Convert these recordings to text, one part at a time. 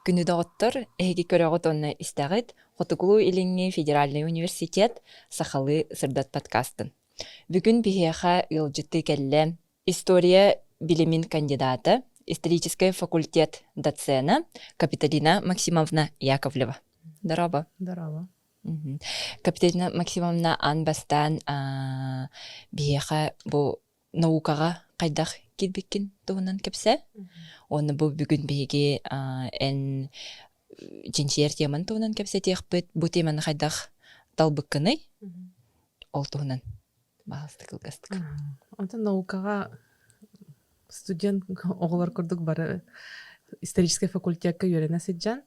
Күнү доҕоттор, эһиги көрөҕүт уонна истэҕит Хотугулуу-Илиҥҥи федеральнай университет сахалыы сырдат подкастын. Бүгүн биһиэхэ ыалдьыттыы кэллэ история билимин кандидата, историческай факультет доцена Капитолина Максимовна Яковлева. Здорово. Здорово. Капитолина Максимовна аан бастаан биһиэхэ бу наукаҕа хайдах киирбиккин туһунан кэпсээ. Уонна бу бүгүн биһиги эн чинчийэр теманы туһунан кэпсэтиэхпит. Бу теманы хайдах талбыккыный? Ол туһунан баһаалыста кылгастык. Онтон наукаҕа студент оҕолор курдук бары историческай факультекка үөрэнэ сылдьан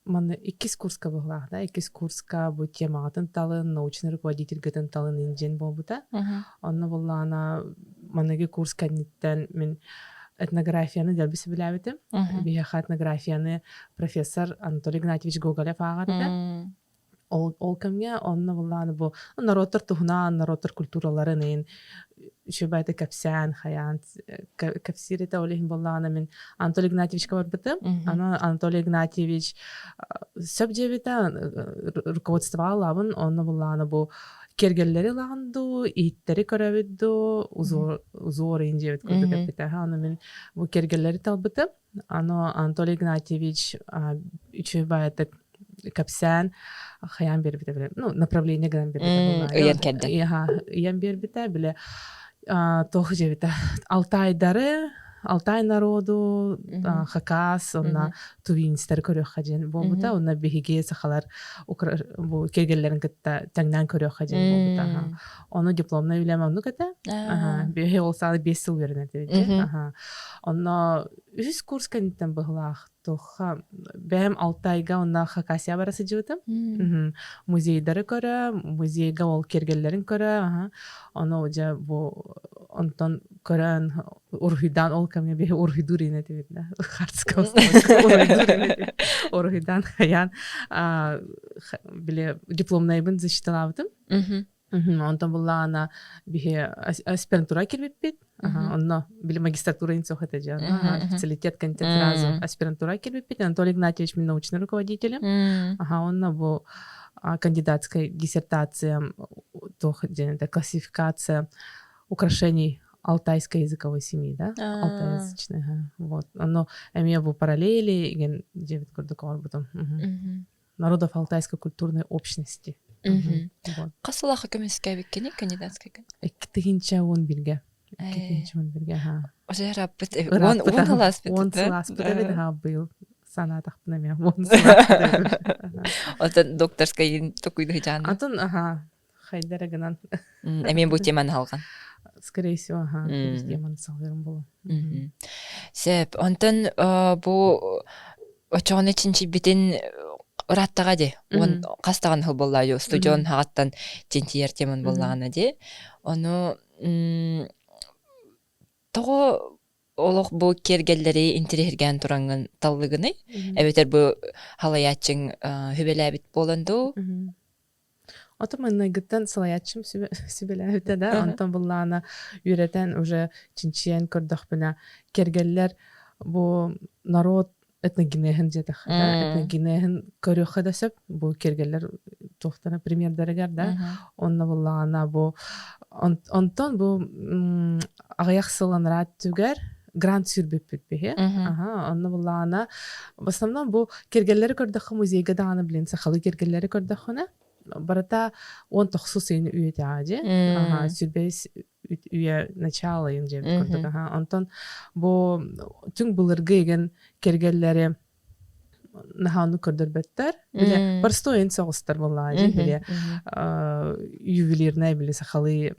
Манна иккис курска быһылаах да, иккис курска бу темаҕытын талын, научнай руководительгытын талын индиэн буолбута. Онно буллаана маныгы курс кэнниттэн мин этнографияны дэлби сөбүлээбитим. Биһиэхэ этнографияны профессор Анатолий Игнатьевич Гоголев ааҕар этэ. Ол, ол кэмҥэ онно буллааны бу норуоттар туһунан, норуоттар культураларын иин үчүгэйдик кэпсээн, хайаан кэпсиир этэ. Ол иһин буоллаҕына мин Анатолий Игнатьевичка барбытым. Аны Анатолий Игнатьевич сөп диэбитэ, руководствоҕа ылабын, онно буллаҕына бу киэргэллэри ылаҕын дуу, иһиттэри көрөбүт дуу, узор иһин диэбит курдук эппитэ. Аны мин бу киэргэллэри талбытым. Аны Анатолий Игнатьевич үчүгэй баайытык кэпсээн хайаан биэрбитэ билэ ну направление гынан биэрбитэ ыйан кэрдэн ыйан биэрбитэ билэ туох дьэбитэ алтайдары алтай народу хакас онна тувинецтары көрүөххэ диэн буолбута онно биһиги сахалар бу киэргэллэрин кытта тэҥнээн көрүөххэ диэн буолбута ону дипломнай үлэм оннук этэ биһи ол саала 5 сыл үөрэнэр онно үһүс курс кэнниттэн быһылаах Туохха бэйэм Алтайга уонна Хакасия бара сылдьыбытым. Музейдары көрө, музейга ол киэргэллэрин көрө, аха. Ону дьэ бу онтон көрөн уруһуйдаан ол кэмҥэ биһи уруһуйдуур иин этибит да. Хартыска уруһуйдуур иин этибит. Уруһуйдаан хайаан били дипломнайбын защиталаабытым. Онтон буллаҕына биһи аспирантура кирбиппит. Онно били магистратура инсох этэ дьэ. Специалитет кэнтэ сразу аспирантура кирбиппит. Анатолий Игнатьевич мин научный руководителем. Аха, онно бу кандидатская диссертация туох диэн это классификация украшений алтайской языковой семьи, да? Алтайязычной. Вот. Оно эмиэ бу параллели деген дебит курдук оҥорбутум. Народов алтайской культурной общности. Хас сылаха көмүскээбиккини кандидатскайгын? 2011-ге. 2011-ге, аха. Уже раппыт 10 сылааспыт. 10 сылааспыт эбит, аха, быйыл санаатахпына эмиэ 10 сылааспыт эбит. Оттон докторскайын токуйдуһу Атын, аха, хайдара гынан. Эмиэ бу теманы халган. Скорее всего, аха, теманы салгырым болу. Сөп. Онтон бу очоҕуна чинчийбитин ыраттаҕа ди. Уон хас даҕаны сыл буолла устудьуон хаҕаттан чинчийэр теман буоллаҕына ди. Ону тоҕо олох бу киэргэллэри интириэһиргээн тураҥҥын таллыгыный? Эбэтэр бу халайааччыҥ хүбэлээбит буолан дуу? Ото маҥнайгыттан салайааччым сүбэлээбитэ да, онтон быллаана үөрэтэн уже чинчийэн көрдөхпүнэ, кэргэллэр бу народ этногенеһин диэтэххэ да, этногенеһин көрүөххэ да сөп. Бу кэргэллэр туохтара примердарыгар да, онно буллаҕына бу онтон бу аҕыйах сыл анараа өттүгэр грант сүүрбүппүт биһи. Аха, онно буллаҕына в основном бу кэргэллэри көрдөххө музейга даҕаны билин сахалыы кэргэллэри көрдөххүнэ барыта 19 ыйын үйэтээҕи дьэ. Аха, сүрбэс үйэ начало ыйын дьэбит курдук. Аха, онтон бу түҥ былыргы еген кэргэллэри наһаа оннук көрдөрбөттөр. Бile простой эн соҕустар буоллаҕа дьэ бile ювелирная били сахалыы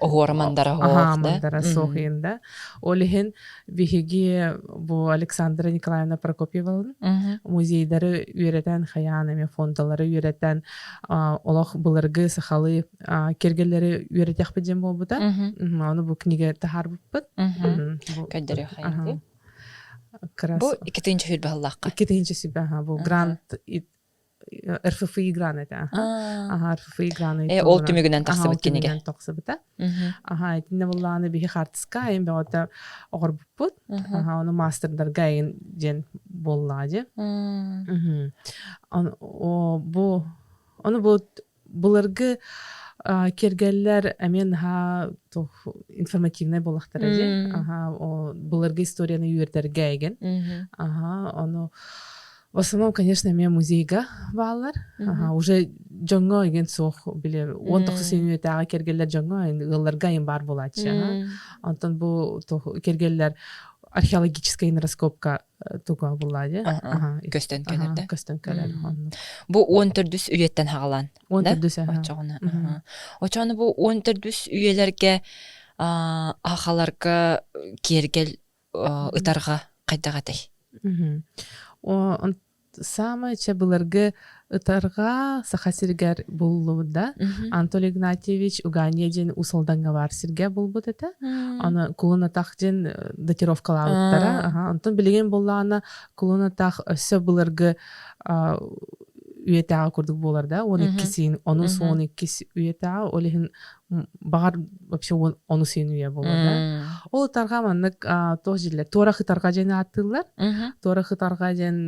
Оһуора мандара суох да? мандара суох иһин да. Ол иһин биһиги бу Александра Николаевна Прокопьевалын музейдары үөрэтэн, хайаан эмиэ фондалары үөрэтэн, олох былыргы сахалыы кэргэллэри үөрэтиэхпит диэн буолбута. Ону бу книга таһаарбыппыт. Көрдөрүөх Бу 2 тыһыынча сүүрбэ сыллаахха. 2 тыһыынча сүүрбэ, бу грант. РФФИ гран этэ. Аха, РФФИ граны Э, ол түмүгүнэн тахсыбыт кинигэ. тахсыбыта. Аха, итиннэ буллааны биһи хартыска айын бөҕөтө оҕорбуппут. Аха, ону мастердарга айын диэн буоллаҕа дьэ. Бу ону бу былыргы киэргэллэр эмиэ наһаа информативнай буоллахтара дии. Аха, былыргы историяны үөрдэргэ эгин. Аха, ону в основном, конечно, эмиэ музейга бааллар. Аха, уже дьоҥҥо игин суох били 19 үйэтээҕи киэргэллэр дьоҥҥо ыалларга айын баар буолааччы. Онтон бу киэргэллэр археологическая раскопка туга булла дии. Көстөн кэлэр да? Көстөн кэлэр. Бу 14 үйэттэн хаҕалаан. 14 Очоҕуна. Очоҕуна бу 14 үйэлэргэ ахаларга киэргэл ытарҕа хайдах этэй? Саамай чэ былыргы ытарҕа Саха сиригэр буллубут да. Анатолий Игнатьевич Угания диэн Уус Алдаҥҥа баар сиргэ булбут этэ. Аны Кулун Атах диэн датировкалаабыттара. Аха, онтон билигин буллаҕына Кулун Атах өссө былыргы үйэтээҕи курдук буолар да, 12 онус 12 үйэтээҕи, ол иһин баҕар вообще онус үйэ буолар да. Ол ытарҕа маннык туох дьиллэр туора ытарҕа диэн ааттыыллар. Туора ытарҕа диэн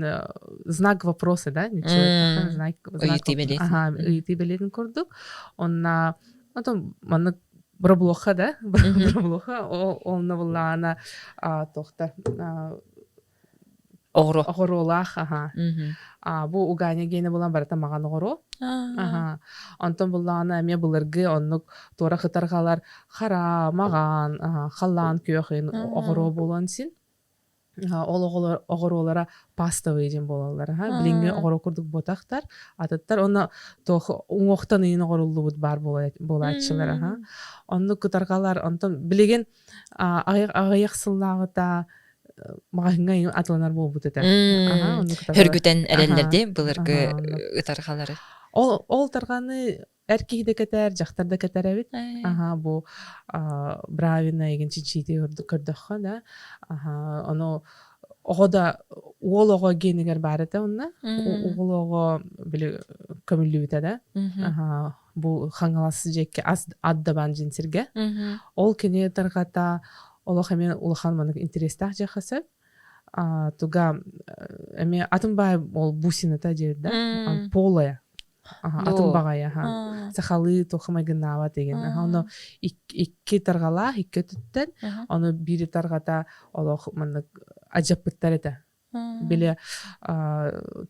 знак вопроса да ничего знак знак ыйытыы бэлиэтин курдук. Онна отон маннык броблоха да броблоха онно буллаана туохтар Оҕуруо. Оҕуруолаах, аха. А, бу Уганя гиэнэ булан барыта маҕан оҕуруо. Аха. Онтон буллаҕына эмиэ былыргы оннук туора кытарҕалар хара, маҕан, халлаан күөх оҕуруо буолуон син. Ол оҕолор оҕуруолара пастовый диэн буолаллар. Билиҥҥи оҕуруо курдук буотахтар. Атыттар онно туох уҥуохтан ыйын оҕоруллубут баар буолааччылар. Оннук кытарҕалар онтон билигин аҕыйах сыллааҕыта маҕаһыыҥҥа атыланар буолбут этэ. Хөргүтэн эрэллэр дии былыргы ытарҕалары. Ол ол ытарҕаны эр киһи да кэтэр, дьахтар да кэтэр эбит. Аха бу Бравина игин чинчиити көрдөххө да. Аха ону оҕо да уол оҕо генигэр баар этэ онно. Уол оҕо били көмүллүбүтэ да. Аха бу Хаҥалас дьиэккэ ас ат дабаан дьин сиргэ. Ол кини тарҕата олох эмиэ улахан маннык интэриэстээх дьиэхэ сөп. Туга эмиэ атын баай ол бусината диир да полая атын баҕайы сахалыы туох майгыннаабат деген ону икки тарҕалаах икки өттүттэн ону биири тарҕата олох маннык адьаппыттар этэ Били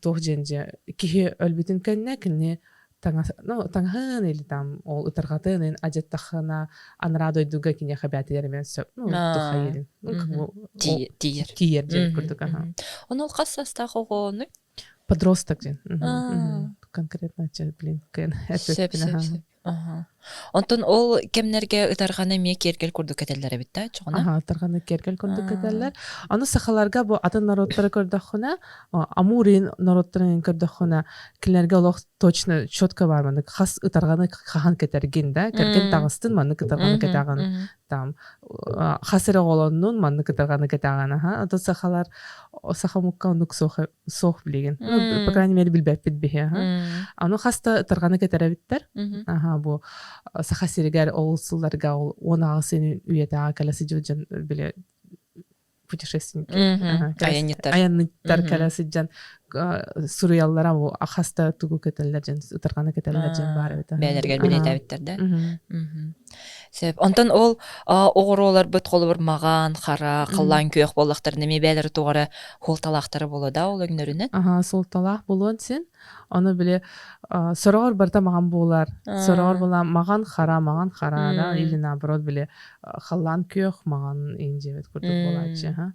туох диэн дьэ киһи өлбүтүн кэннэ кини ну, таҥаһын или там ол ытарҕатын адьаттахына анараа дойдуга киниэхэ бээтигэр эмиэ сөп ну тухайын тиийэр тиийэр диэн курдук аха Ону ол хас саастаах оҕону подросток диэн конкретно блин кэн сөп сөп сөп Онтон ол кэмнэргэ ытарҕаны эмиэ киэргэл курдук кэтэллэр эбит да чоҕуна? Аха, ытарҕаны киэргэл курдук кэтэллэр. Аны сахаларга бу атын норуоттары көрдөххүнэ, Амурин норуоттарын көрдөххүнэ, кинилэргэ олох точно четко бар маннык хас ытарҕаны хаһан кэтэргин да, кэргэн таҕыстын маннык ытарҕаны кэтэҕин там хас эрэ оҕолоннун маннык ытарҕаны кэтэҕин аха. Ото сахалар саха омукка оннук суох суох билигин. Ну, по крайней мере, билбэппит биһи. Аны хаста ытарҕаны кэтэрэбиттэр. Аха, бу Саха сиригэр ол сылларга ол 16 үйэтээҕи кэлэ сылдьыбыт дьон били путешественники. Айанньыттар. Айанньыттар кэлэ сылдьан суруйаллара бу хаста тугу кэтэллэр дьон ытарҕаны кэтэллэр дьон баар эбит. Бээлэргэр билиэтээбиттэр да. Сөп. Онтон ол оҕуруоларбыт холобур маҕан, хара, халлаан күөх буоллахтарына эмиэ бэйэлэрэ туох эрэ суолталаахтара буолуо да ол өҥнөрүнэн? Аха, суолталаах буолуон син. Ону били сороҕор барыта маҕан буолар. Сороҕор буолан маҕан хара, маҕан хара да или наоборот били халлаан күөх маҕан иин диэбит курдук буолааччы.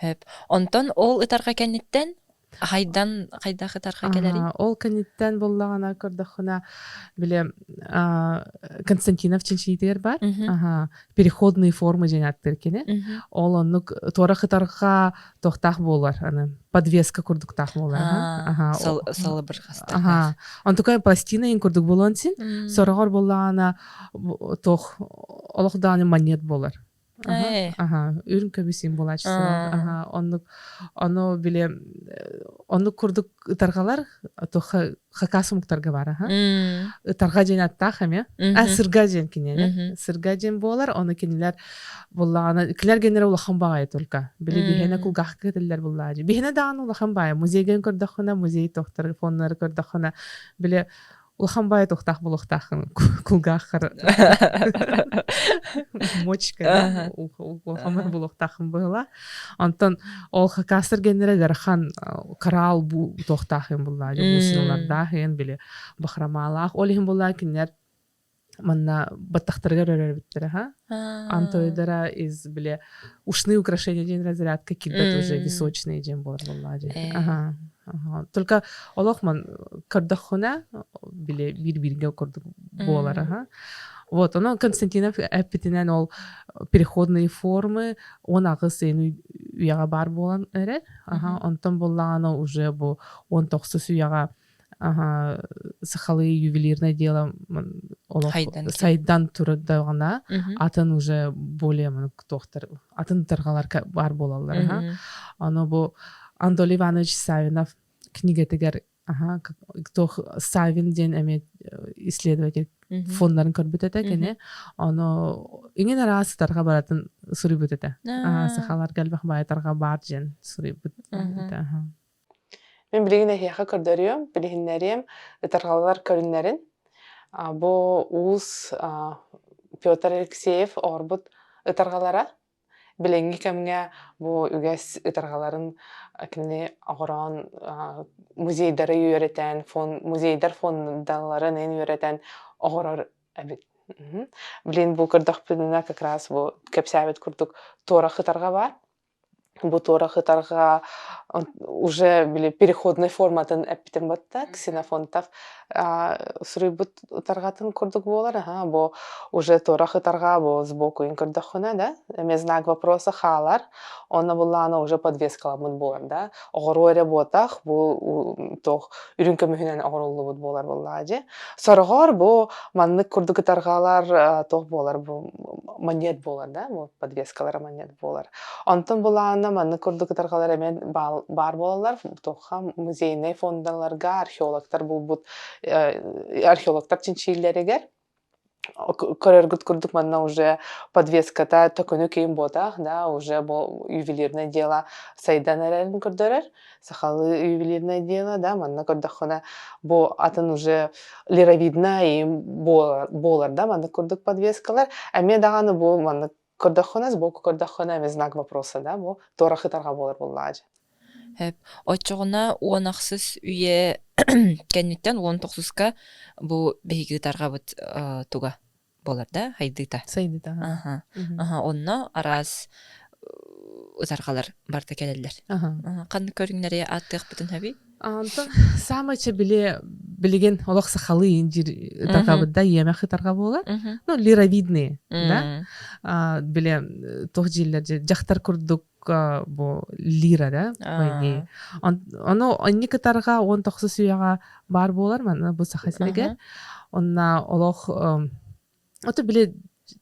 Сөп. Онтон ол ытарҕа кэнниттэн хайдан хайдах ытарҕа кэлэрий? Ол кэнниттэн буллаҕына көрдөххүнэ били Константинов чинчийиитигэр бар. Переходные формы диэн ааттыыр кини. Ол оннук туора ытарҕа туохтаах буолар аны подвеска курдуктаах буолар. Салыбырҕастардаах. Онтукай пластина ин курдук буолуон син. Сороҕор буоллаҕына туох олох даҕаны монет буолар. Аха, үрүҥ көмүс им буолааччылар. Аха, оннук ону били оннук курдук ытарҕалар туха хакас омуктарга бар аха. Ытарҕа диэн аттаах эмиэ. А сырга диэн кинилэр. Сырга диэн буолар, ону кинилэр буллаҕына кинилэр генерэ улахан баҕайы только. Били биһиэнэ кулгаахка кэтиллэр буллаҕа. Биһиэнэ даҕаны улахан баайы. Музейга көрдөххүнэ, музей тохтор фоннары көрдөххүнэ, били улахан баайы туохтаах буолуохтааххын кулгааххар мочка да улахан баайы буолуохтааххын быһыла онтон ол хакастар геннere ыарахан караал бу туохтаахын буллаа бусиналардаах иһин били бахрамаалаах ол иһин буллаа кинилэр манна баттахтарыгар өрөрбүттэрэ ха антойдара из били ушные украшения диэн разрядка килбэт уже височные диэн буолар буоллаа дии аха только олох ман көрдөххүнэ били биир бииргэ курдук буолар аха вот оно Константинов эппитинэн ол переходные формы 18 ыйын үйэҕэ баар буолан эрэр аха онтон буоллаҕына уже бу 19 үйэҕэ сахалыы ювелирное дело олох сайдан турдаҕына атын уже более туохтар атын тарҕалар баар буолаллар ону бу Анатолий Иванович Савинов книгэтигэр туох Савин диэн эмиэ исследователь фондарын көрбүт этэ кини ону иҥин араас тарҕа баратын суруйбут этэ сахаларга элбэх баай тарҕа баар диэн суруйбут этэ Мин билигин эһиэхэ көрдөрүөм, билиһиннэриэм ытарҕалар көрүҥнэрин. Бу уус Петр Алексеев оҥорбут ытарҕалара. Билиҥҥи кэмҥэ бу үгэс ытарҕаларын кини оҕороон музейдары үөрэтэн, музейдар фондаларын үөрэтэн оҕорор эбит. Блин, бу көрдөхпүнэ как раз бу кэпсээбит курдук туорах ытарҕа баар. Бу туорах ытарҕа уже били переходной форматын эппитим батта Ксенофонтов суруйбут ытарҕатын курдук буолар аха бу уже туорах ытарҕа бу сбоку көрдөххүнэ да эмиэ знак вопроса хаалар онно буллаана уже подвескаламмыт буолар да оҕоруо эрэ буотах бу туох үрүҥ көмүһүнэн оҕоруллубут буолар буоллаҕа дьэ сороҕор бу маннык курдук ытарҕалар туох буолар бу монет буолар да бу подвескалара монет буолар. Онтон былаана маннык курдук ытарҕалар эмиэ баар буолаллар. Туохха музейнай фондаларга археологтар булбут археологтар чинчииллэригэр көрөргүт курдук манна уже подвеската төкүнү киин буотах да уже бу ювелирное дело сайдан эрэрин көрдөрөр сахалыы ювелирное дело да манна көрдөххүнэ бу атын уже лировидная буолар да маннык курдук подвескалар эмиэ даҕаны бу маннык Көрдөххүнэ, сбоку көрдөххүнэ эмиэ знак вопроса да бу туора ытарҕа буолар буоллаҕа дьэ. Эп, оччоҕуна 16 үйэ кэнниттэн 19-ка бу биһиги ытарҕабыт туга буолар да хайдыыта. Сайдыыта. Аха. Аха, онно араас ытарҕалар барыта кэлэллэр. Аха. Ханнык көрүҥнэри ааттыахпытын сөбүй? Онтон саамай били билигин олох сахалыы инжир ытарҕабыт да иэмэх ытарҕа буолар. Ну, лировидные, да? Били туох дииллэр дьахтар курдук бу лира да, по идее. Ону инник ытарҕа 19 үйэҕэ баар буолар манна бу саха сиригэр. Онна олох Ото били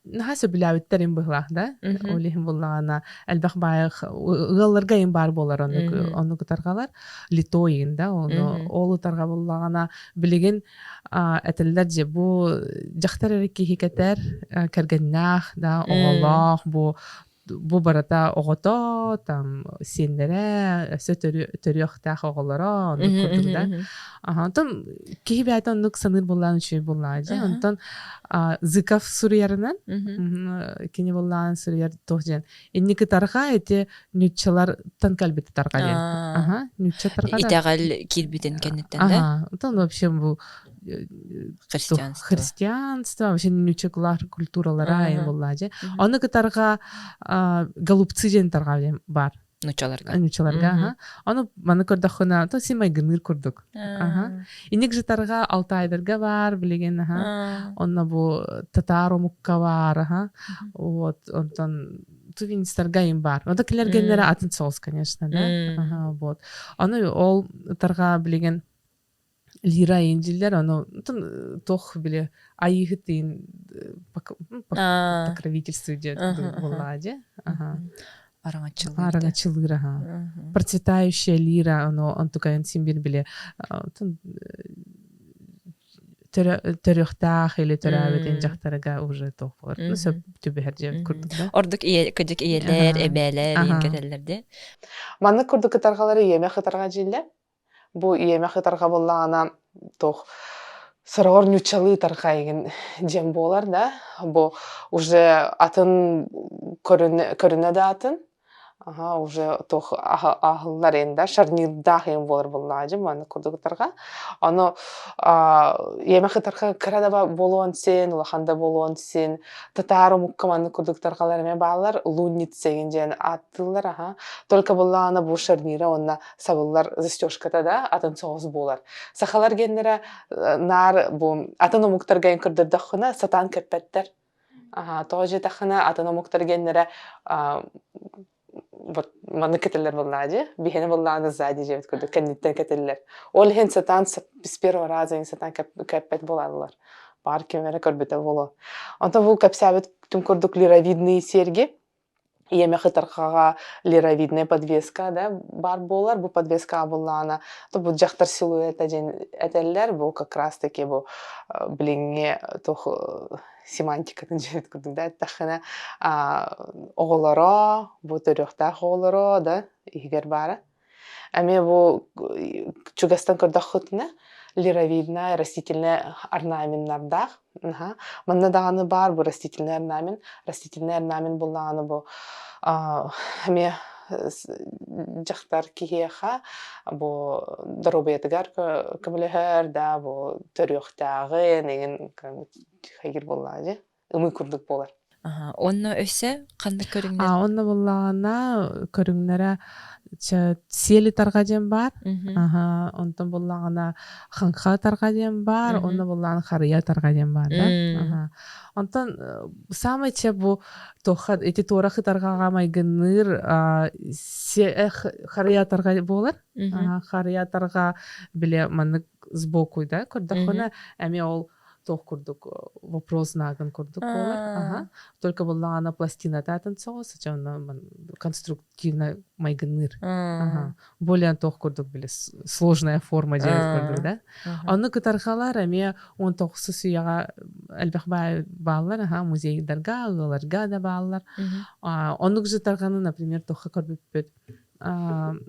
наһаа сөбүлээбиттэр им быһылаах да. Ол иһин буллаҕына элбэх баайах ыалларга им баар буолар оннук оннук ытарҕалар литойин да ону ол ытарҕа буллаҕына билигин этэллэр же бу дьахтар эрэ киһи кэтэр кэргэннээх да оҕолоох бу бу барыта оҕото там сиэннэрэ өссө төрүөхтээх оҕолоро оннук курдук да онтон киһи бэйэтэ оннук саныыр буоллаан үчүгэй буоллаҕа дии онтон Зыков суруйарынан кини буоллаан суруйар туох диэн инники тарҕа ити нюччалартан кэлбит тарҕа диэн аха нючча тарҕа итэҕэл киирбитин кэнниттэн да онтон вообще бу христианство христианство вообще нючеклар культуралара им булла же Ону кытарга голубцы диэн тарҕа диэн бар. Нучаларга. Нучаларга, аха. Ону маны көрдөххүнэ, то син майгыныыр курдук. Аха. Инник жытарга Алтайдарга бар билигин, аха. Онно бу татар омукка бар, аха. Вот, онтон тувинистарга им бар. Ода килергеннere атын соус, конечно, да. Аха, вот. Ону ол тарга билигин. Лира индиллэр, ону туох били айыыһыт покровительство диэн буоллаҕа дии. Араҥаччылыыр. Араҥаччылыыр, аха. Процветающая лира, ону онтукайын син бир били төрүөхтээх или төрөөбүтүн дьахтарга уже туох буолар. Ну, сөп түбэһэр диэн курдук да. Ордук ийэ, кыдьык ийэлэр, эбээлэр иин кэтэллэр дии. Маннык курдук ытарҕалары ийэмэх ытарҕа дьииллэр. Бу иэмэх ытарҕа буоллаҕына туох сороҕор ньуччалыы ытарҕа игин дьиэм буолар да бу уже атын көрүнэ көрүнэ да атын аха уже туох аһыллар ин да шарнирдаах иин буолар буоллаҕа дьэ маннык курдук ытарҕа ону иэмэх ытарҕа кыра да буолуон син улахан да буолуон син татаар омукка маннык курдук ытарҕалар эмиэ бааллар лунница игин диэн ааттыыллар аха только буоллаҕына бу шарнира уонна сабыллар застежката да атын соҕус буолар. Сахалар геннэрэ наар бу атын омуктарга көрдөрдөххүнэ сатаан кэппэттэр. Тоҕо дьиэтэххинэ атын омуктар геннэрэ вот маннык кэтэллэр буоллаҕа дии. Биһиэнэ буоллаҕына сзади дьиэбит курдук кэнниттэн кэтэллэр. Ол иһин сатаан с первого раза сатаан кэппэт буолаллар. Баар ким эрэ көрбүтэ буолуо. Онтон бу кэпсээбит түм курдук лировидные серьги Ийэмэх ытарҕаҕа лировидная подвеска да баар буолар. Бу подвескаҕа буоллаҕына, то бу дьахтар силуэта диэн этэллэр. Бу как раз таки бу билиҥҥи туох семантикатын дьиэбит курдук да эттэххинэ оҕолоро, бу төрүөхтээх оҕолоро да иһигэр баара. Эмиэ бу чугастан көрдөххүтүнэ лировидная растительная орнаменнардаах. Манна даҕаны баар бу растительный орнамент. Растительный орнамент буллаҕына бу эмиэ дьахтар киһиэхэ бу доруобуйатыгар көмөлөһөр да бу төрүөхтээҕин эҥин хайгыр буоллаҕа дии ымыы курдук буолар. Аха, онно өссө ханнык көрүҥнэр? А онно буоллаҕына көрүҥнэрэ сиэли тарҕа диэн баар. Аха, онтон буоллаҕына хаҥха тарҕа диэн баар, онно буоллаҕына харыйа тарҕа диэн баар да. Аха. Онтон саамай чэ бу туохха ити туора хытарҕаҕа майгынныыр харыйа тарҕа буолар. Харыйа тарҕа бile маннык сбоку да көрдөххүнэ эмиэ ол туох курдук вопрос знагын курдук буолар. Ага. Только буоллаҕына пластината атын соҕус, онно конструктивно майгынныыр. Ага. Более туох курдук били сложная форма диэбит курдук да. Онно кытархалар эмиэ 19 үйэҕэ элбэх бааллар, аха, музейдарга, ыаларга да бааллар. Оннук жытарҕаны, например, туохха көрбүппүт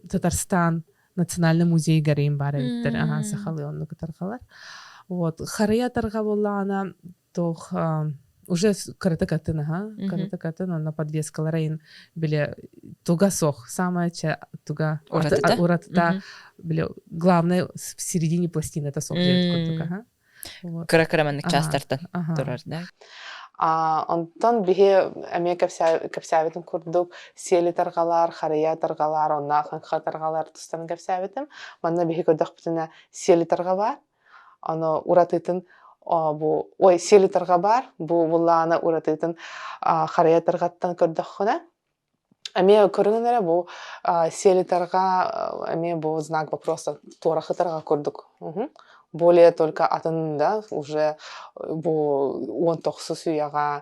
Татарстан Национальный музей гарейм баар эбиттэр аһаа сахалыы оннук ытарҕалар. Вот харыйа ытарҕа буоллаҕына туох уже кыратык атын аха кыратык атын онно подвескалара ин били туга суох самое туга уратыта били главное в середине пластината суох диэбит курдук аха Кыра-кыра маннык чаастартан турар да. Онтон биһи эмиэ кэпсээбитим курдук сиэли тарҕалар, харыйа тарҕалар, онно хаҥха тарҕалар тустан кэпсээбитим. Манна биһи көрдөхпүтүнэ сиэли тарҕа баар. Ону уратытын бу ой сиэли тарҕа баар, бу буллаана уратытын харыйа тарҕаттан көрдөххүнэ Эмиэ көрүҥүн эрэ бу сиэлитарга эмиэ бу знак вопроса туорахытарга курдук. Более только атын да уже бу 19 үйэҕэ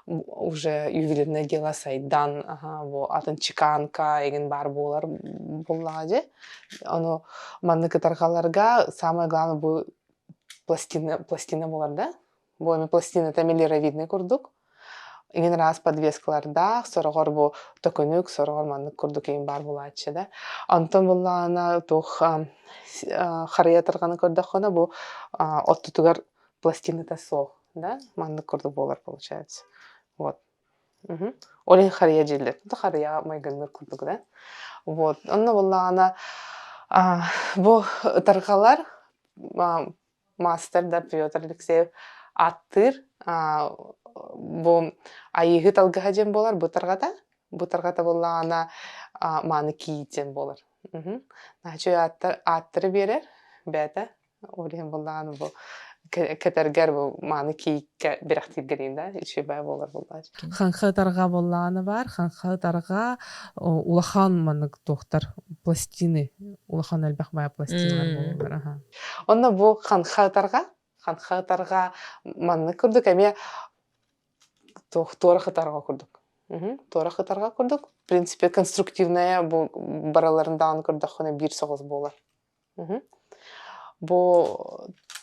уже ювелирное дело сайдан бу атын чеканка эгин баар буолар буоллаҕа дии. Ону маннык ытарҕаларга самое главное бу пластина пластина буолар да. Бу эми пластината мелировидный курдук. Иҥин араас подвескалардаах, сороҕор бу төкүнүк, сороҕор маннык курдук иҥин баар буолааччы да. Онтон буллаҕына туох харыйа ытырҕаны көрдөххүнэ бу оттутугар пластината суох да маннык курдук буолар получается. Вот. Ол иһин харыйа дьиэлэр. Харыйаҕа майгынныыр курдук да. Вот. Онно буллаҕына бу ытарҕалар маастар да Петр Алексеев ааттыыр бу айыыһыт алгыһа диэн буолар бу тарҕата бу тарҕата буоллаҕына мааны кийиит диэн буолар Наһаа ааттары биэрэр бэйэтэ ол иһин буоллаҕына бу Кэтэргэр бу мааны кииккэ бирэхтииргэрин да үчүгэй буолар буоллаачы. Хаҥха ытарҕа буоллаҕына баар, хаҥха ытарҕа улахан маннык туохтар пластины, улахан элбэх баай пластиналар буолаллар. Аха. Онно бу хаҥха ытарҕа, хаҥха ытарҕа маннык курдук эмиэ туох туора ытарҕа курдук. Туора ытарҕа курдук. В принципе, конструктивная бу бараларын даҕаны көрдөххүнэ биир соҕус буолар. Бу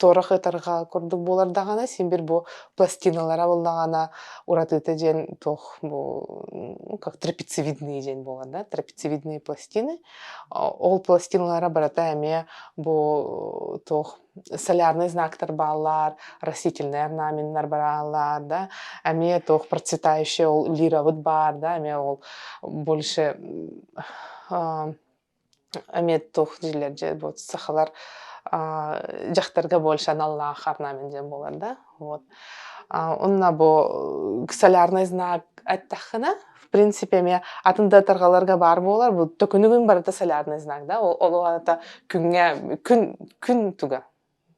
туорах ытарҕа курдук буолар даҕаны, син биир бу пластиналара буоллаҕына уратыта диэн туох бу ну как трапециевидные диэн буолар да, трапециевидные пластины. Ол пластиналара барыта эмиэ бу туох солярный знактар бааллар, растительный орнаменнар барааллар да, эмиэ туох процветающий ол лирабыт баар да, эмиэ ол больше Эмиэ туох дииллэр дьэ вот сахалар дьахтарга больше аналлаах орнамент диэн буолар да вот онно бу солярный знак эттэххинэ в принципе эмиэ атын да ытарҕаларга баар буолар бу төкүнүгүн барыта солярный знак да ол аата күҥҥэ күн күн туга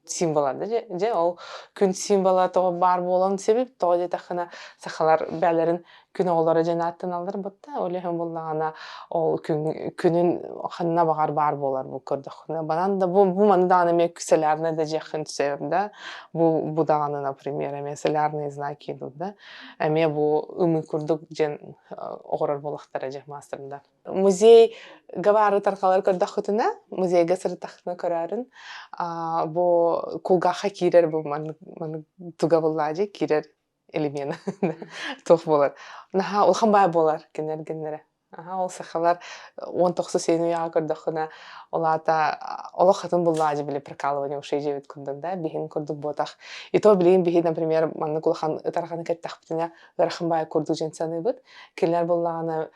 символа да дьэ ол күн символа тоҕо баар буолан себеп тоҕо диэтэххинэ сахалар бээлэрин күн оҕолоро диэн ааттаналлар батта ол иһин буоллаҕына ол күн күнүн ханна баҕар баар буолар бу көрдөххүнэ банан да бу бу маны даҕаны эмиэ солярный да дьиэххин сөп да бу бу даҕаны например эмиэ солярные знаки идут да эмиэ бу ымыы курдук диэн оҕорор буолахтара дьэ маастардар Музейга баары тарҕалар көрдөххүтүнэ, музейга сырыттаххытына көрөөрүн, бу кулгаахха киирэр бу маннык маннык туга буллаадьы киирэр элемент туох буолар. Наһаа улахан баай буолар кинилэр Аха, ол сахалар 19 үйэҕэ көрдөххүнэ, ол аата олох атын буллаадьы били прокалывание ушей диэбит курдук да, биһин курдук буотах. И то билигин биһи, например, маннык улахан ытарҕаны кэттэхпитинэ, ыарахан баай курдук дьэн саныыбыт. Кинилэр буллаҕына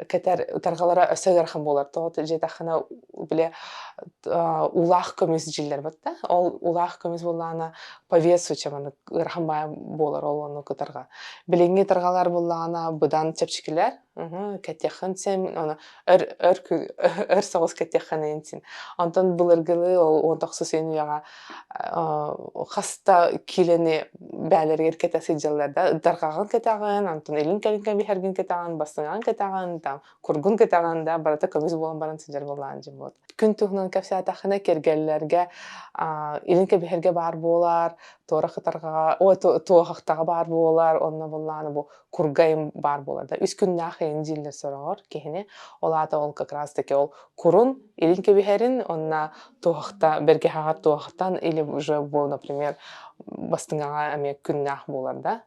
кэтэр ытарҕалара өссө ыарахан буолар. Тоҕо дьиэтэххинэ били уулаах көмүс дьиллэр батта. Ол уулаах көмүс буоллаҕына по весу чаманы ыарахан баай буолар ол ону ытарҕа. Билиҥҥи ытарҕалар буоллаҕына быдан чэпчэкилэр. Кэтиэххин син ону өр өр өр соҕус кэтиэххин син. Онтон былыргылыы ол 19 үйэҕэ хаста киилэни бээлэригэр кэтэ сылдьаллар да ытарҕаҕын кэтэҕин онтон илин кэлин кэбиһэргин кэтэҕин бастыҥаҕын кэтэҕин там кургун кэтэҕин да барыта көмүс буолан баран сылдьар буоллаҕын дьин буолт күн туһунан кэпсээтэххинэ кэргэллэргэ илин кэбиһэргэ баар буолар туора ытарҕаҕа ой туоһахтаҕа баар буолар онно буоллаҕына бу кургайым баар буолар да үс күннээх ыйын дииллэр сороҕор киһини ол аата ол как раз таки ол курун илин кэбиһэрин онно туоһахта бэргэһэҕэр туоһахтан или уже бу например бастыҥаҕа эмиэ күннээх буолар да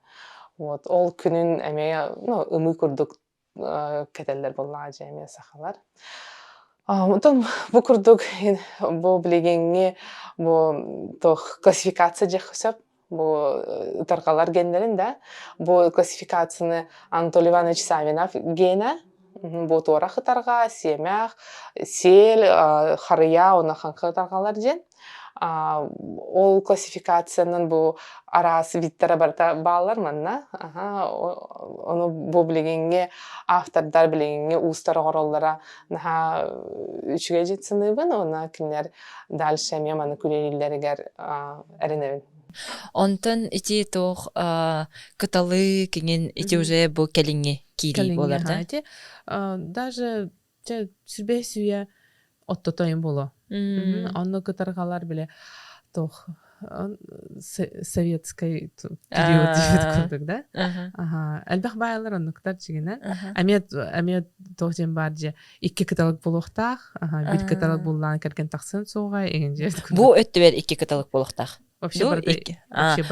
вот ол күнүн эмиэ ну ымыы курдук кэтэллэр буоллаҕа дьэ эмиэ сахалар Онтон бу курдук бу билигиҥҥи бу туох классификация диэххэ сөп бу ытарҕалар геннэрин да бу классификацияны Анатолий Иванович Савинов генэ бу туорах ытарҕа сиэмэх сиэл харыйа уонна хаҥха ытарҕалар диэн ол классификациянан бу араас видтара барыта бааллар манна ону бу билигиҥҥи автордар билигиҥҥи уустар оҥороллоро наһаа үчүгэй дьиэ саныыбын уонна кинилэр дальше эмиэ маны күлэлииллэригэр эрэнэбин. Онтон ити туох кыталы киҥин ити уже бу кэлиҥҥи киирии буолар да? Ити даже чэ сүрбэ сүүйэ оттотойун буолуо. Онно кытарҕалар бile туох советскай период диэбит курдук да. Аха. Элбэх баайлар оннуктар дьиҥинэн. Эмиэ эмиэ туох диэн баар дьэ икки кыталык буолуохтаах. Аха, биир кыталык буллаан кэргэн тахсан суоҕа иҥин дьиэбит курдук. Бу өттүбэр икки кыталык буолуохтаах. Вообще барыта икки.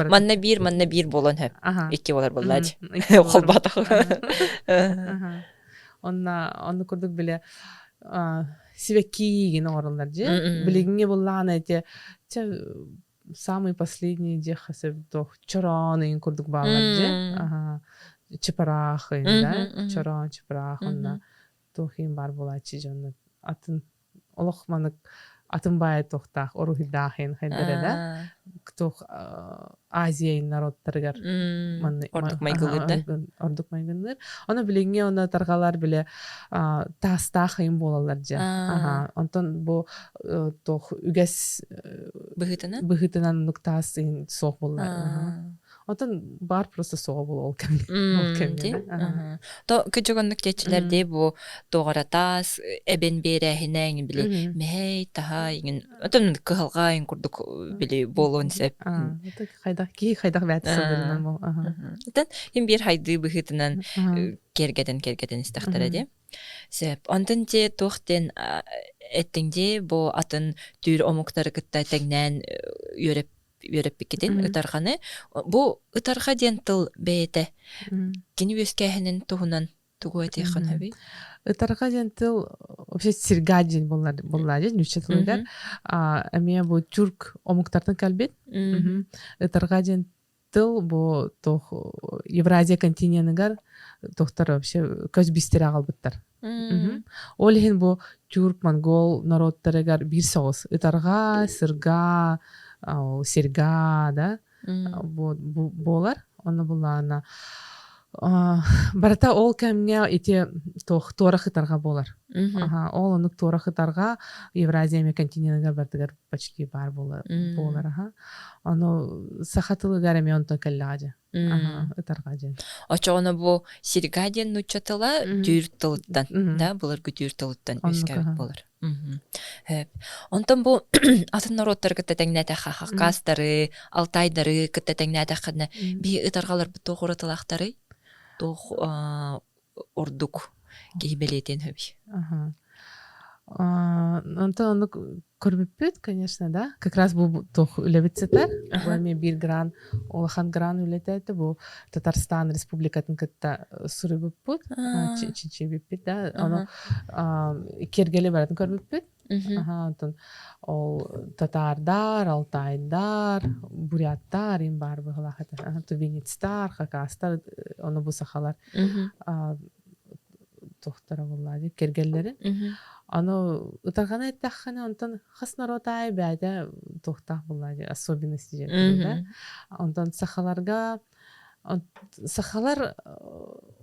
Манна биир, манна биир буолан сөп. Икки буолар буоллаа дии. Холбоотох. Онна онну курдук биле сибэккиигин оҥороллор дьэ. Билигиҥҥи буллаҕына ити чэ самый последний дьэ туох чороон ыйын курдук бааллар дьэ. Чыпараах ыйын да. Чороон, чыпараах онно туох иин баар буолааччы дьонно атын олох манык атын баайы туохтаах уруһуйдаах иһин хайдара да туох Азия народтарыгар манны ордук майгылыыр да ордук майгынныыр ону билиҥҥи ону тарҕалар биле таастаах айым буолаллар дьэ онтон бу туох үгэс быһыытынан быһыытынан оннук таас иһин суох буолла Оттон баар просто суоҕа буолуо ол кэмҥэ. Ол кэмҥэ. То кыдьык оннук диэччилэр дии бу туоҕара таас эбэн биэрээһинэ иҥин били мэһэй таһа иҥин отон кыһалҕа иҥин курдук били буолуон сөп. Хайдах киһи хайдах бэйэтэ сылдьарынан бол. Оттон им биир хайдыы быһыытынан киэргэтэн киэргэтэн истэхтэрэ дии. Сөп. Онтон дьэ туох диэн эттиҥ дии бу атын түүр омуктары кытта тэҥнээн үөрэп үөрэппиккитин ытарҕаны. Бу ытарҕа диэн тыл бэйэтэ кини үөскээһинин туһунан тугу этиэххин сөбүй? Ытарҕа диэн тыл вообще серьга диэн буолла диэн нуучча тылыгар эмиэ бу тюрк омуктартан кэлбит. Ытарҕа диэн тыл бу туох Евразия континеныгар туохтар вообще көс бистире аҕалбыттар. Ол иһин бу тюрк, монгол народтарыгар биир соҕус ытарҕа, сырга, серьга да буолар. Онно буллаҕына барыта ол кэмҥэ ити туох туорах ытарҕа буолар. Ол оннук туорах ытарҕа Евразия эмиэ континеныгар барытыгар почти баар буолар. Ону саха тылыгар эмиэ онтон кэллэҕэ дьэ. Ытарҕа диэн. Очоҕуна бу серьга диэн нуучча тыла түүр тылыттан, да, былыргы түүр тылыттан үөскээбит буолар. Онтон бу атын норуоттары кытта тэҥнээтэххэ, хакастары, алтайдары кытта тэҥнээтэххинэ, биһи ытарҕаларбыт туох уратылаахтарый? Туох ордук киһи бэлиэтиэн сөбүй? Онтон оннук көрбүппүт, конечно, да. Как раз бу туох үлэбит сытар. Бу эмиэ биир гран, улахан гран үлэтэ этэ. Бу Татарстан Республикатын кытта суруйбуппут, чинчийбиппит, да. Ону киэргэли барытын көрбүппүт. Онтон ол татаардар, алтайдар, буряттар им баар быһылаах этэ. Тувинецтар, хакастар, ону бу сахалар туохтара буолла дии кэргэллэрин. Аны ытарҕаны эттэххинэ онтон хас норуот аайы бэйэтэ туохтаах буолла дии особенности диэн да. Онтон сахаларга сахалар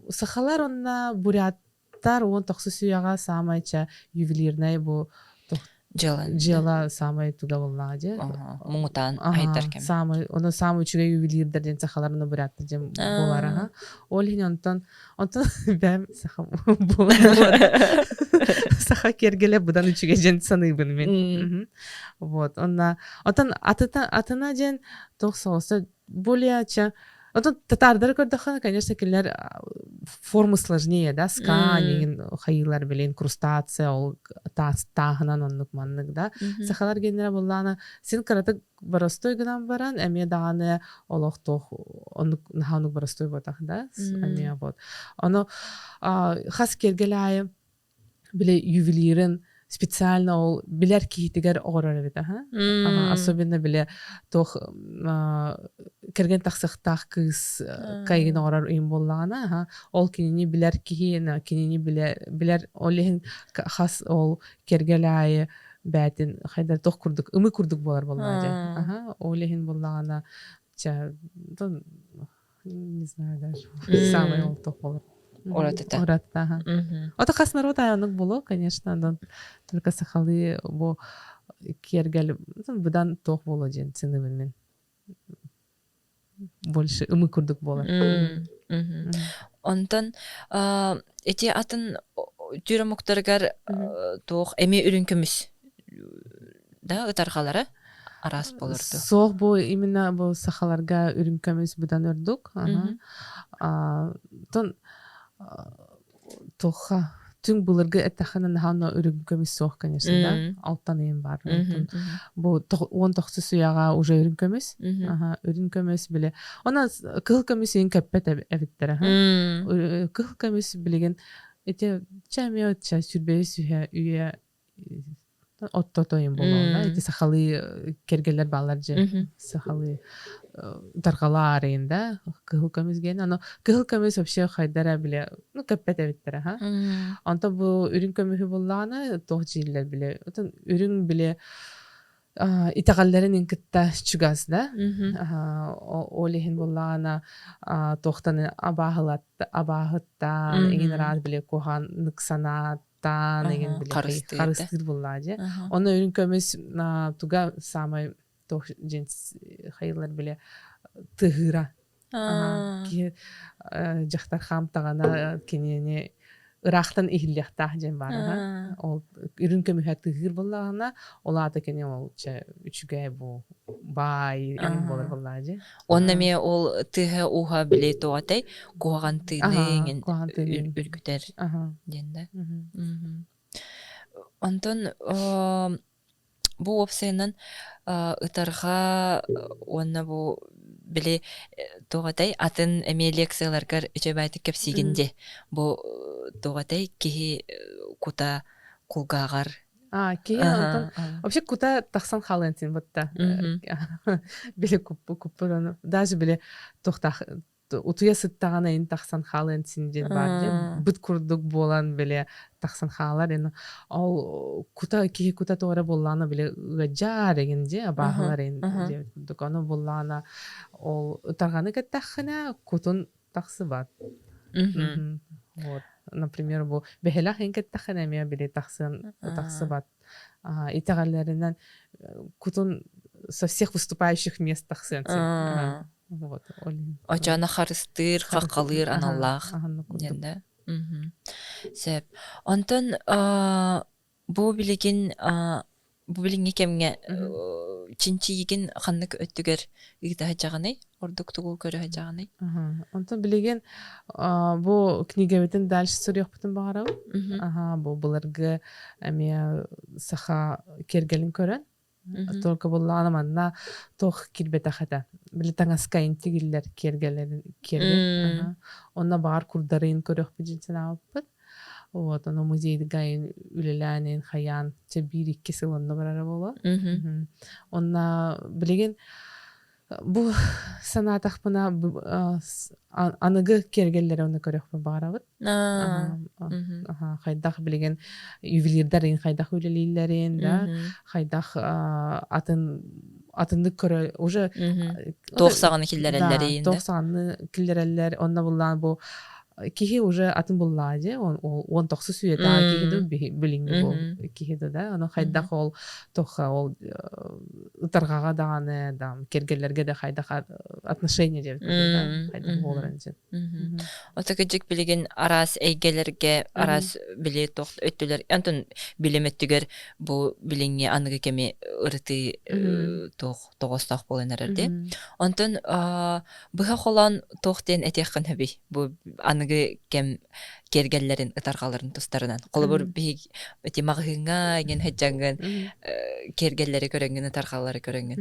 сахалар онно бурят 19 үйэҕэ саамай ча ювелирнай бу Дьыала. дьыала саамай туга буоллаҕа дии. Муҥутаан айдар кэм. Саамай ону саамай үчүгэй ювелирдэр диэн сахалар ону буряттар диэн буолар аха. Ол иһин онтон онтон бэм саха буолар. Саха киэргэлэ быдан үчүгэй диэн саныыбын мин. Вот онна отон атыта атына диэн туох соҕуса более ча Отон татаардары көрдөххө, конечно, кинилэр формы сложнее, да, сканинг, хайыылар, билин, крустация, ол тааһынан оннук маннык, да. Сахалар геннere буллаана син кыратык боростой гынан баран, эмиэ даҕаны олох туох оннук наһаа оннук боростой буотах, да, эмиэ вот. Ону хас киэргэл аайы били ювелирин специально ол билэр киһитигэр оҕорор эбит аха особенно били туох кэргэн тахсыахтаах кыыс кайгын оҕорор ыйым буоллаҕына аха ол кинини билэр киһи кинини билэр ол иһин хас ол кэргэл аайы бээтин хайдар туох курдук ымы курдук буолар буоллаҕа дьэ аха ол иһин буоллаҕына ча не знаю даже самый ол туох буолар Уратыта. Уратыта, аха. Ото хас народ аайы буолуо, конечно, онон только сахалыы бу киэргэл быдан туох буолуо диэн сыныыбын мин. Больше ымы курдук буолар. Онтон ити атын түүр омуктарыгар туох эмиэ үрүҥ көмүс да ытарҕалара араас болорду. Суох бу именно бу сахаларга үрүҥ көмүс быдан ордук. Тон туохха түҥ былыргы эттэххинэ наһаа үрүҥ көмүс суох конечно да алтан ыйын баар бу 19 үйэҕэ уже үрүҥ көмүс үрүҥ көмүс били онон кыһыл көмүс ыйын көппөт эбиттэр кыһыл көмүс билигин ити чэ эмиэ сүүрбэһис үйэ үйэ Отто тойун буолуоҕа. Ити сахалыы кэргэллэр бааллар дьэ. Сахалыы тарҕалаар иһин да кыһыл көмүс диэн. Аны кыһыл көмүс вообще хайдара биле ну көппөт эбиттэр аха. Онто бу үрүҥ көмүһү буллаҕына туох дииллэр биле. Отон үрүҥ биле итэҕэллэрин кытта чугас да. Ол иһин буллаҕына туохтан абааһыттан иҥин араас биле куһаан ныксанаат таан эгин били харыстыыр буллаа дьэ. Онно үрүҥ көмүс туга самай туох дьин хайылар биле тыһыыра. Киһи дьахтар хаамтаҕына кинини ыраахтан иһиллиэхтээх диэн баар Ол үрүҥ көмүһэ тыһыыр буоллаҕына, ол аата кини ол чэ үчүгэй бу баай эҥин буолар буоллаа дьэ. Онно эмиэ ол тыаһа-ууһа били туох этэй куһаҕан тыыны эҥин үргүтэр диэн да. Онтон бу уопсайынан ытарҕа уонна бу били туох этэй атын эмиэ лекцияларгар үчүгэйдик кэпсиигин дии. Бу туох этэй киһи кута кулгааҕар А, киһи онтон вообще кута тахсан хаалыан син бутта. Били куппу куппу даже били туохтаах утуйа сыттаҕына ин тахсан хаалыан син диэн баар дьэ быт курдук буолан били тахсан хаалар ин ол кута киһи кута туора буоллаана били ыадьаар эгин дьэ абааһылар ин диэбит курдук ону буоллаана ол ытарҕаны кэттэххинэ кутун тахсыбат. Вот. Например, бу бэһэлэх иһин кэттэххинэ эмиэ били тахсыан тахсыбат. Итэҕэллэринэн кутун со всех выступающих мест тахсыан сөп. Вот. Очоно харыстыыр, хаххалыыр аналлаах диэн да. Сөп. Онтон Бу билигин бу билиҥҥи кэмҥэ чинчийигин ханнык өттүгэр ыыта сылдьаҕыный? Ордук тугу көрө сылдьаҕыный? Онтон билигин бу книгэбитин дальше суруйуохпутун баҕарабын. Аха, бу былыргы эмиэ саха киэргэлин көрөн Только буллаҕына манна туох киирбэтэх этэ. Били таҥаска тигиллэр киэргэлэрин киэргэл. Онно баар курдарын көрүөхпүт дьин санаабыппыт. Вот, ону музейга үлэлээн хайаан чэ биир-икки сыл онно барара буолуо. Онно билигин бу санаатахпына аныгы киэргэллэри онно көрүөхпүн баҕарабыт. Хайдах билигин ювелирдарын хайдах үлэлииллэрин да хайдах атын атыннык көрө уже туох саҕаны киллэрэллэрин туох саҕаны киллэрэллэр онно буллаан бу киһи уже атын буллаа дьэ он тохсус үйэтээҕи киһи да билиҥҥи бу киһи да да ону хайдах ол тоха ол ытарҕаҕа даҕаны да кэргэллэргэ да хайдах отношение диэбит да хайдах буоларын дьин Ото кыдьык билигин араас эйгэлэргэ араас били туох өттүлэр онтон билим өттүгэр бу билиҥҥи аныгы кэми ырытыы туох тоҕоостоох буолан эрэр дии. Онтон быһа холоон туох диэн этиэххин сөбүй бу аныгы кэм киэргэллэрин ытарҕаларын тустарынан. Холобур биһиги ити маҕаһыыҥҥа иҥин сылдьаҥҥын киэргэллэри көрөҥҥүн ытарҕалары көрөҥҥүн.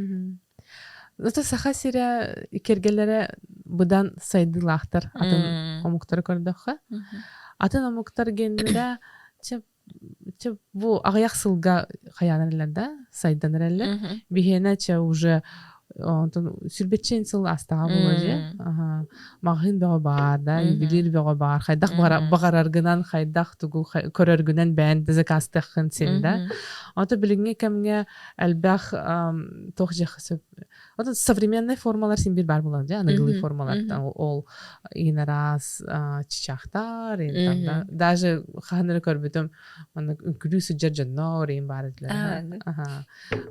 Зато Саха сирэ кэргэлэрэ быдан сайдыылаахтар атын омуктары көрдөххө. Атын омуктар геннэрэ чэ чэ бу аҕыйах сылга хайаан эрэллэр да сайдан эрэллэр. Биһиэнэ чэ уже онтон сүрбэччэн сыл астаҕа буолуо дьэ. Маҕаһыын бөҕө баар да, ювелир бөҕө баар. Хайдах баҕараргынан, хайдах тугу көрөргүнэн бэйэн да заказтыаххын син да. Ото билиҥҥи кэмҥэ элбэх туох дьиэххэ сөп Отон современный формалар син бир бар булан дьэ аныгылыы формалартан ол иин араас чычаахтар иин да даже хаһан эрэ көрбүтүм маннык үҥкүлүү сылдьар дьоннор иин баар этилэр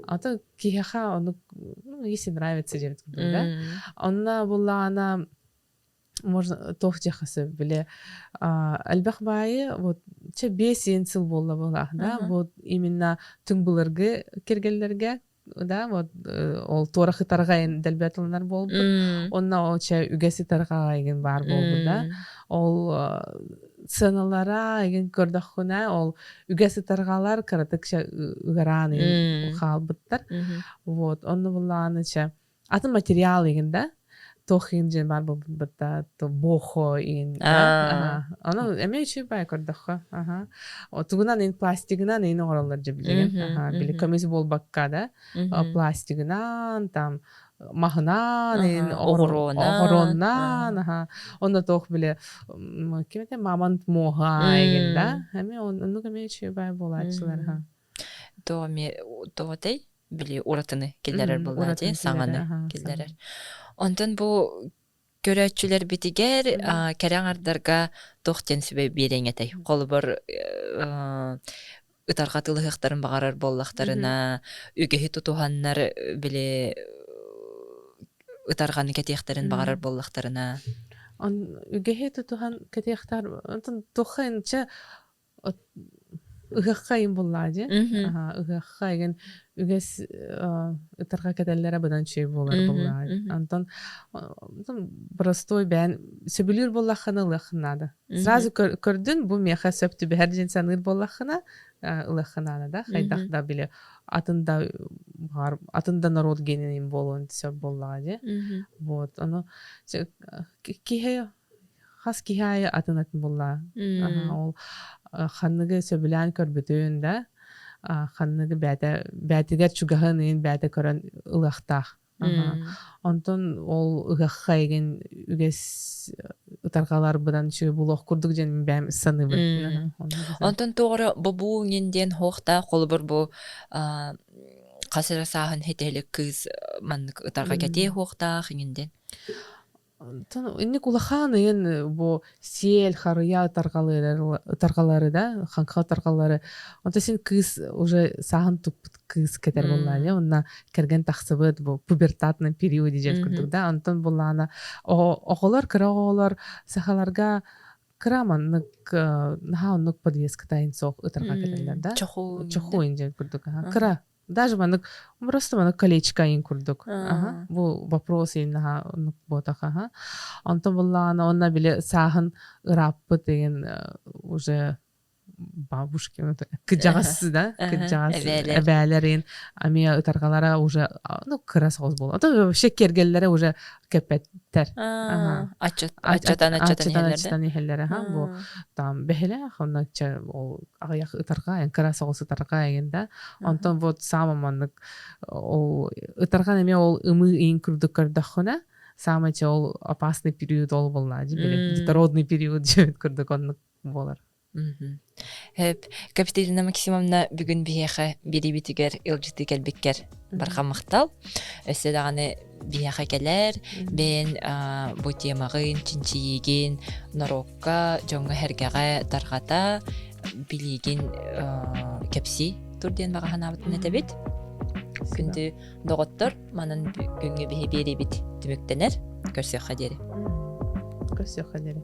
ато киһиэхэ ону ну если нравится диэбит курдук да онно буллаҕына можно туох диэххэ сөп били элбэх баайы вот чэ биэс сыл буолла буолаах да вот именно түҥ былыргы кэргэллэргэ да вот ол туора хытарҕайын дэлбэ тылынар буолбут онно ол чэ үгэс ытарҕайгын баар буолбут да ол сыаналара игин көрдөххүнэ ол үгэс ытарҕалар кыратык чэ ыараан хаалбыттар вот онно буллааны чэ атын материал игин да. Туох иин дьин баар буолбут да бохо иин Ону эмиэ үчүгэй баай көрдөххө. Аха. Тугунан ин пластигынан ин оҥороллор дьэ билигин. Аха, били көмүс буолбакка да пластигынан там маһынан ин оҕуруонан аха. Онно туох били ким этэ мамонт муоһа игин да. Эмиэ оннук эмиэ үчүгэй баай буолааччылар аха. Тоҕо эмиэ тоҕо били уратыны киллэрэр буоллаа дии, саҥаны киллэрэр. Онтон бу көрөөччүлэрбитигэр кэрэ аҥардарга туох диэн сүбэ биэриэҥ этэй? Холобур, ытарҕа тылыһыахтарын баҕарар буоллахтарына, үгэһи тутуһаннар били ытарҕаны кэтиэхтэрин баҕарар буоллахтарына. Үгэһи тутуһан кэтиэхтэр онтон туохха инчэ Ыһыахха ыйын буллаа дии. Ыһыахха игин үгэс ытарҕа кэтэллэрэ быдан үчүгэй буолар буллаа. Онтон простой бэйэн сөбүлүүр буоллаххына ылыаххын наада. Сразу көрдүн бу миэхэ сөп түбэһэр диэн саныыр буоллаххына ылыаххын наада да. Хайдах да били атын да баҕар атын да норуот генин буолуон сөп буоллаҕа дии. Вот ону киһи хас киһи аайы атын атын буолла. Ол ханныгы сөбүлээн көрбүтүн да, ханныгы бэйэтэ бэйэтигэр чугаһын иһин бэйэтэ көрөн ылыахтаах. Онтон ол ыһыахха игин үгэс ытарҕаларбынан үчүгэй буолуох курдук диэн бэйэм саныыбын. Онтон тоҕо эрэ бобуу иҥин диэн суохтаах холобур бу хас эрэ сааһын хитээлик кыыс маннык ытарҕа кэтиэ суохтаах иҥин диэн. Онтон инник улахан ыйын бу сиэл, харыйа ытарҕалары да, хаҥха ытарҕалары. Онтон син кыыс уже сааһын туппут кыыс кэтэр буоллаҕа Онно кэргэн тахсыбыт бу пубертатный периоде диэн курдук да. Онтон буллаана оҕолор, кыра оҕолор сахаларга кыра маннык наһаа оннук подвеска тайын суох ытарҕа кэтэллэр да. Чоху. Чоху диэн курдук. Кыра Даже маннык просто маннык колечко айын курдук. Аха. Бу вопрос наһаа оннук буотах аха. Онтон буллаҕына онно били сааһын ырааппыт деген уже бабушки кыдьаҕас да кыдьаҕас эбээлэрин эмиэ ытарҕалара уже ну кыра соҕус буолла. А то вообще киэргэллэрэ уже кэппэттэр. Аччатан аччатан иһэллэр аха бу там бэһилээх онно ол аҕыйах ытарҕа эн кыра соҕус ытарҕа эҥин да онтон вот саама маннык ол ытарҕан эмиэ ол ымыы иин курдук көрдөххүнэ саамай чэ ол опасный период ол буолла дии били детородный период диэбит курдук оннук буолар Капиталина Максимовна бүгүн биһиэхэ биэриибитигэр ыалдьытыы кэлбиккэр барҕа махтал. Өссө даҕаны биһиэхэ кэлэр, бэйэн бу темаҕын, чинчийиигин норуокка, дьоҥҥо-сэргэҕэ тарҕата, билиигин кэпсии тур диэн баҕа санаабытын этэбит. Күндү доҕоттор, манан бүгүҥҥү биһи биэриибит түмүктэнэр. Көрсүөххэ диэри. Көрсүөххэ диэри.